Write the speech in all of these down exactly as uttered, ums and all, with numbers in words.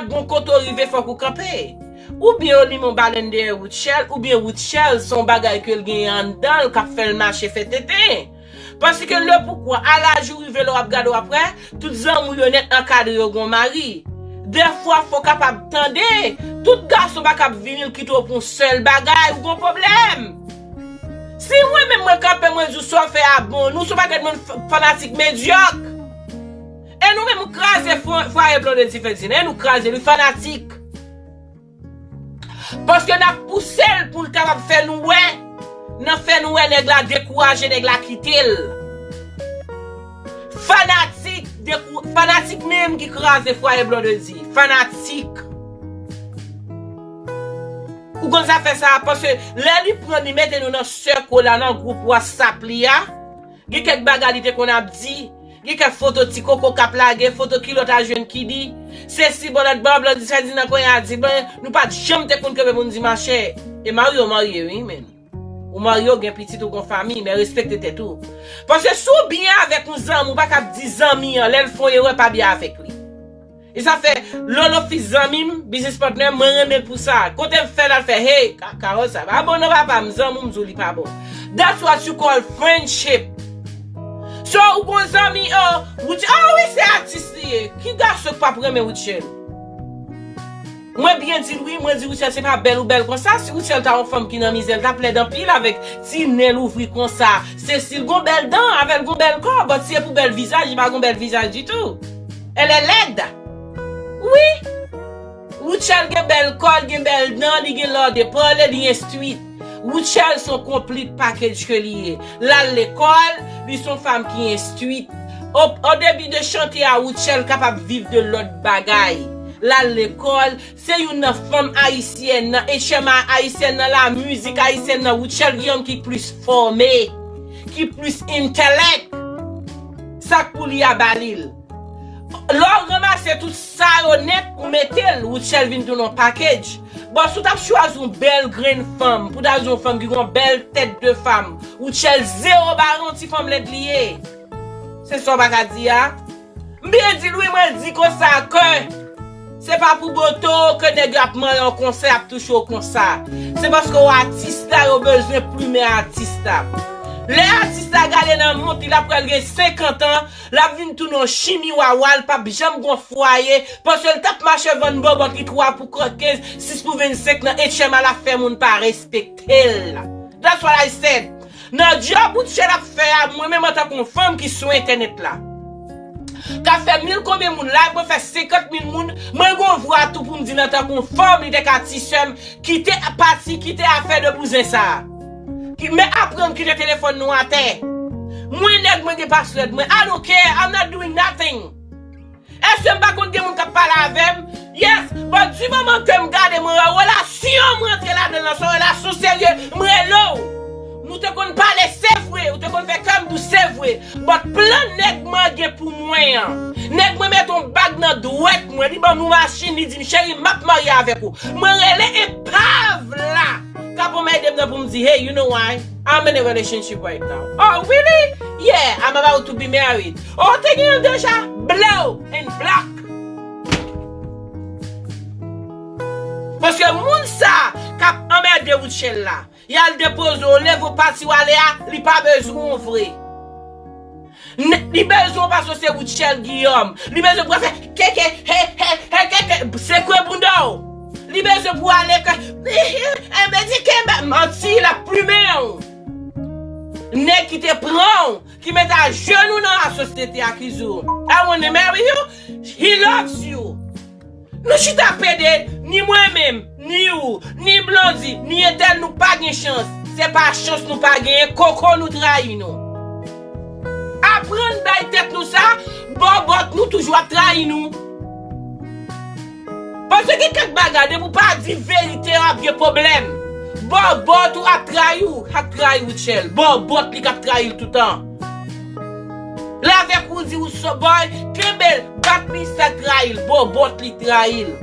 gon kote w rive fòk ou kanpe. Oubyen yo limen yon balèn dèyè Rutshelle, oubyen Rutshelle se yon bagay ke l genyen anndan l k ap fè l mache fè tenten. Paske le poukwa, a laj ou rive la w ap gade w ap wè, tout zanmi w yo nèt ankadre yo gon mari. Dèfwa fò w kapab tande, tout gason pa kab vini l kite w pou yon sèl bagay, ou gon pwoblèm. Si mwen menm mwen kanpe mwen di w sa w fè a bon, nou se yon pakèt moun f- fanatik medyòk. E nou menm nou kraze fwa- fwaye Blondedy Ferdinand, e nou kraze li fanatik. Paske n ap pouse l pou l kapab fè nou wè, nan fè nou wè nèg la dekouraje, nèg la kite l. Fanatik, dekou- fanatik menm ki kraze fwaye Blondedy. Fanatik. Ou konn sa fè sa, paske lè li pran, li mete nou nan sèkl la, nan gwoup WhatsApp li a, gen kèk bagay li te konn ap di, gen kèk foto ti koko k ap lage, foto kilòt a jwenn ki di, sesi bò lòt bò, Blondedy Ferdinand konnya di, ben, nou pa t janm te konn kenbe moun di machè. E marye w marye, wi, men. Ou marye, w gen pitit, ou gon fanmi, men respekte tèt ou. Paske si w byen avèk yon zanmi, ou pa kab di zanmi an, lè l fè yon erè, pa byen avèk li. E sa fè, Lolo fis zanmi m, business partner, mwen renmen l pou sa. Kote m fè l al fè, hey, ka- Carole, sa pa bon non papa, m zanmi w, m di w li pa bon. That's what you call friendship. So, ou gon zanmi, oh, Rutshelle, oh wi, se atis li ye. Ki gason k p ap renmen Rutshelle? Mwen byen di l wi, mwen di Rutshelle se pa bèl ou bèl konsa. Si Rutshelle ta yon fanm ki nan mizè, l t ap lèd anpil avèk ti nen l ouvri konsa. Cécile gon bèl dan, avè l gon bèl kò, but si e pou bèl vizaj, li pa gon bèl vizaj ditou. Elle est laide. Wi. Rutshelle gen bèl kò, l gen bèl dan, li gen lòde pale, li enstwit. Rutshelle se yon complete package ke li ye. L al lekòl, li se yon fanm ki enstwit. O, o debi de chante a, Rutshelle kapab viv de lòt bagay. L al lekòl, se youn nan fanm ayisyèn nan, H M I ayisyèn nan, lamizik ayisyèn nan, Rutshelle Guillaume ki plis fòme, ki plis entèlèk. Sa k pou li a ba li l. Lè w ranmase tout sa yo nèt, ou mete l, Rutshelle vin tounen yon package. Bon, si w t ap chwazi yon bèl grenn fanm, pou w ta di yon fanm ki gon bèl tèt de fanm, Rutshelle zewo bare yon ti fanm lèd li ye. Se sa w pa ka di a? M byen di l wi, mwen di konsa ke se pa pou bote w ke nèg yo ap manyen w konsa, y ap touche w konsa. Se paske w atis la, yo bezwen plimen atis la. Lè atis la gade nan mont li, l ap pral gen senkant an, l ap vin tounen yon chimi wawa, l p ap janm gon fwaye, paske l t ap mache vann bòbòt li twa pou kenz, sis pou vennsenk nan H M I, l ap fè moun pa respekte l. That's what I said. Nan djòb Rutshelle ap fè a, mwen menm antanke yon fanm ki sou entènèt la, k ap fè mil konbyen moun live, mwen fè senkant mil moun, mwen gon vwa tou pou m di l antanke yon fanm, li te ka ti sè m, kite pati, kite afè de bouzen sa a. Ki, men aprann kite telefòn nou atè. Mwen nèg mwen gen password mwen. I don't care, I'm not doing nothing. Èske m pa konn gen moun k ap pale avè m? Yes, but di moman ke m gade, mwen wè relasyon m rantre ladan l lan, se yon relasyon serye, m rele w. Nou te konn pale, se vre, ou te konn fè kè m dou, se vre. But plan nèg mwen gen pou mwen an. Nèg mwen mete yon bag nan dwèt mwen, li ban nou machin, li di m, cheri, m ap marye avèk ou. Mwen rele epav la k ap anmède m nan pou m di, hey, you know why? I'm in a relationship right now. Oh, really? Yeah, I'm about to be married. Oh, te gen yon deja? Blow and block. Paske moun sa k ap anmède Rutshelle la, y al depoze w, leve w pati w ale a, li pa bezwen w vre. N- li bezwen w paske se Rutshelle Guillaume. Li bezwen pou fè keke, he, he, he, keke, sekwe bounda w. Li bezwen pou ale ke, enben di kenbe, manti, l ap plimen w. Nèg ki te pran w, ki mete ajenou nan lasosyete a, ki di w, I wanna marry you, he loves you. Nou chita pede, ni mwen menm, ni ou, ni Blondy, ni entèl, nou pa gen chans. Se pa chans nou pa genyen, koko nou trayi nou. Aprann bay tèt nou sa, bòbòt nou toujou ap trayi nou. Paske gen kèk bagay, depi w pa di verite, w ap gen pwoblèm. Bòbòt ou ap trayi w, ap trayi Rutshelle. Bòbòt li k ap trayi l toutan. Lè avèk ou di ou so boy, kenbe l, bat li sa k trayi l, bòbòt li trayi l.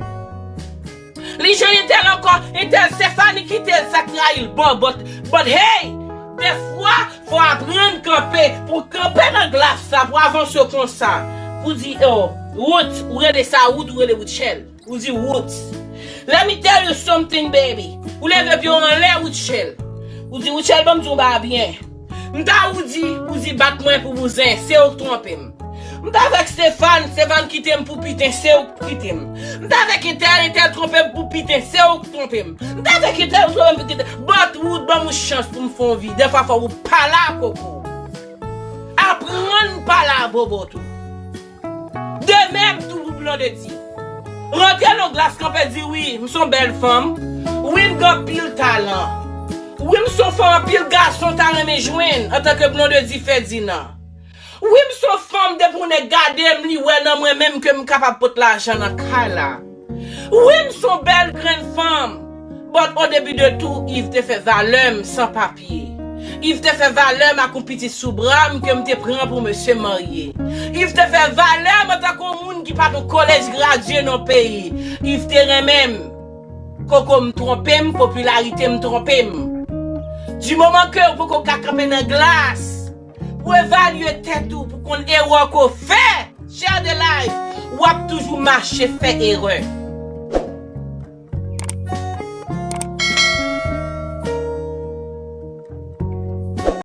Li jwenn entèl ankò, entèl Stéphanie kite l sa k trayi l, bòbòt. But hey, dèfwa, fò aprann kanpe, pou kanpe nan glas sa, pou avanse konsa. Pou di, oh, wout, ou rele sa wout, ou rele Rutshelle. Ou di Woods. Let me tell you something, baby. Ou leve pye w anlè, Rutshelle. Ou di Rutshelle, ban m di w ba byen. M ta ou di, ou di bat mwen pou bouzen, se ou k twonpe m. M ta avèk Stéphane, Stéphane kite m pou piten, se ou k kite m. M ta avèk entèl, entèl twonpe m pou piten, se ou k twonpe m. M ta avèk entèl twonpe m pou piten. But Wood, ban m yon chans pou m fè yon vi. Dèfwa fò ou pale a koko. Aprann pale a bobo tou. De menm tou pou Blondedy. Rantre nan glas kanpe di wi, m son bèl fanm. Wi, m gen anpil talan. Wi, m son fanm anpil gason ta renmen jwenn antanke Blondedy Ferdinand. Wi, m son fanm depi yon nèg gade m, li wè nan mwen menm ke m kapab pot lajan nan kay la. Wi, m son bèl grenn fanm. But o debi de tou, Yves te fè valè m san papye. Yves te fè valè m ak yon pitit sou bra m ke m te pran pou mesye marye. Yves te fè valè m antanke yon moun ki pa t yon kolèj gradye nan peyi. Yves te renmen m. Koko m twonpe m, popilarite m twonpe m. Di moman ke w poko ka kanpe nan glas pou evalye tèt ou, pou konn erè ke w fè, share the life, w ap toujou mache fè erè.